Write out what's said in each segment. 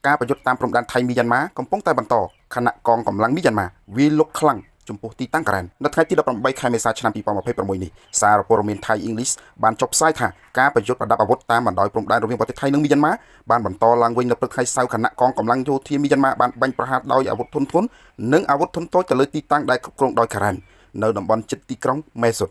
ការប្រយុទ្ធតាមព្រំដែនថៃមីយ៉ាន់ម៉ាកំពុងតែបន្តខណៈកងកម្លាំងមីយ៉ាន់ម៉ាវាយលុកខ្លាំងចំពោះទីតាំងការ៉ែននៅថ្ងៃទី18ខែមេសាឆ្នាំ2026នេះសារព័ត៌មានថៃ English បានចុះផ្សាយថាការប្រយុទ្ធប្រដាប់អាវុធតាមបណ្ដោយព្រំដែនរវាងប្រទេសថៃនិងមីយ៉ាន់ម៉ាបានបន្តឡើងវិញនៅព្រឹកថ្ងៃសៅរ៍ខណៈកងកម្លាំងយោធាមីយ៉ាន់ម៉ាបានបាញ់ប្រហារដោយអាវុធធុនធ្ងន់និងអាវុធធុនតូចទៅលើទីតាំងដែលគ្រប់គ្រងដោយការ៉ែននៅតំបន់ជិតទីក្រុងមេស៊ុត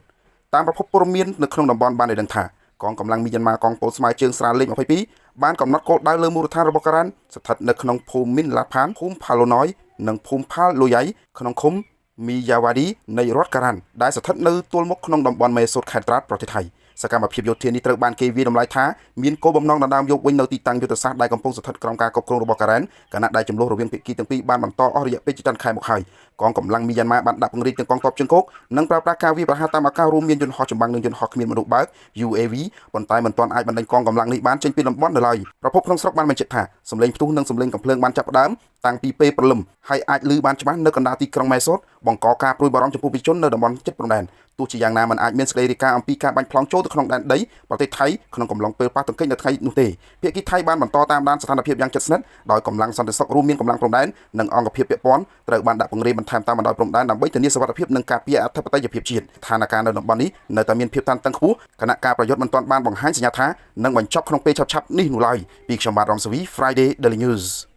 តាមប្រភពព័ត៌មាននៅក្នុងតំបន់បានឲ្យដឹងថាកងកម្លាំងមីយ៉ាន់ម៉ាកងពលស្មើជើងស្រាលលេខ22បានកំណត់គោលដៅលើមូលដ្ឋានរបស់ការ៉ានស្ថិតនៅក្នុងភូមិមីនឡាផានភូមិផាឡូណយនិងភូមិផាលូយ៉ៃក្នុងឃុំមីយ៉ាវ៉ាឌីនៃរដ្ឋការ៉ានដែលស្ថិតនៅទល់មុខក្នុងតំបន់មេសូតខេត្តត្រាតប្រទេសថៃសកម្មភាពយោធានេះត្រូវបានគេវាយតម្លៃថាមានគោលបំណងដណ្ដើមយកវិញនៅទីតាំងយុទ្ធសាស្ត្រដែលកំពុងស្ថិតក្រោមការគ្រប់គ្រងរបស់ការ៉ែនខណៈដែលជម្លោះរវាងភាគីទាំងពីរបានបន្តអស់រយៈពេលជាច្រើនខែមកហើយកងកម្លាំងមីយ៉ាន់ម៉ាបានដាក់ពង្រាយទាំងកងទ័ពជើងគោកនិងប្រើប្រាស់ការវាយប្រហារតាមអាកាសរួមមានយន្តហោះចម្បាំងនិងយន្តហោះគ្មានមនុស្សបើក UAV ប៉ុន្តែមិនទាន់អាចបណ្ដេញកងកម្លាំងនេះបានចេញពីតំបន់នៅឡើយប្រភពក្នុងស្រុកបានបញ្ជាក់ថាសម្លេងផ្ទុះនិងសម្លេងកំភ្លើងបានចាប់ផ្ដើមតាំងពីពេលព្រលឹមហើយអាចឮបានច្បាស់នៅកណ្ដាលទីក្រុងម៉េសូតបង្កការព្រួយបារម្ភចំពោះប្រជាជននៅតំបន់ជិតព្រំដែនទោះជាយ៉ាងណាមិនអាចមានសេចក្តីរាយការណ៍អំពីការបាញ់ប្លង់ចូលទៅក្នុងដែនដីប្រទេសថៃក្នុងកំឡុងពេលប៉ះទង្គិចនៅថ្ងៃនោះទេភាគីថៃបានបន្តតាមដានស្ថានភាពយ៉ាងជិតស្និទ្ធដោយកម្លាំងសន្តិសុខរួមមានកម្លាំងព្រំដែននិងអង្គភាពពាក់ព័ន្ធត្រូវបានដាក់ពង្រាយបន្ថែមតាមបណ្ដោយព្រំដែនដើម្បីធានាសុវត្ថិភាពនិងការពារអធិបតេយ្យភាពជាតិស្ថានភាពនៅតំបន់នេះនៅតែមានភាពតានតឹងខ្ពស់ខណៈការប្រយុទ្ធមិនទាន់បានបង្ហាញសញ្ញាថានឹងបញ្ចប់ក្នុងពេលឆាប់ៗនេះនោះឡើយពីខ្ញុំបាទរំសាវី Friday Daily News។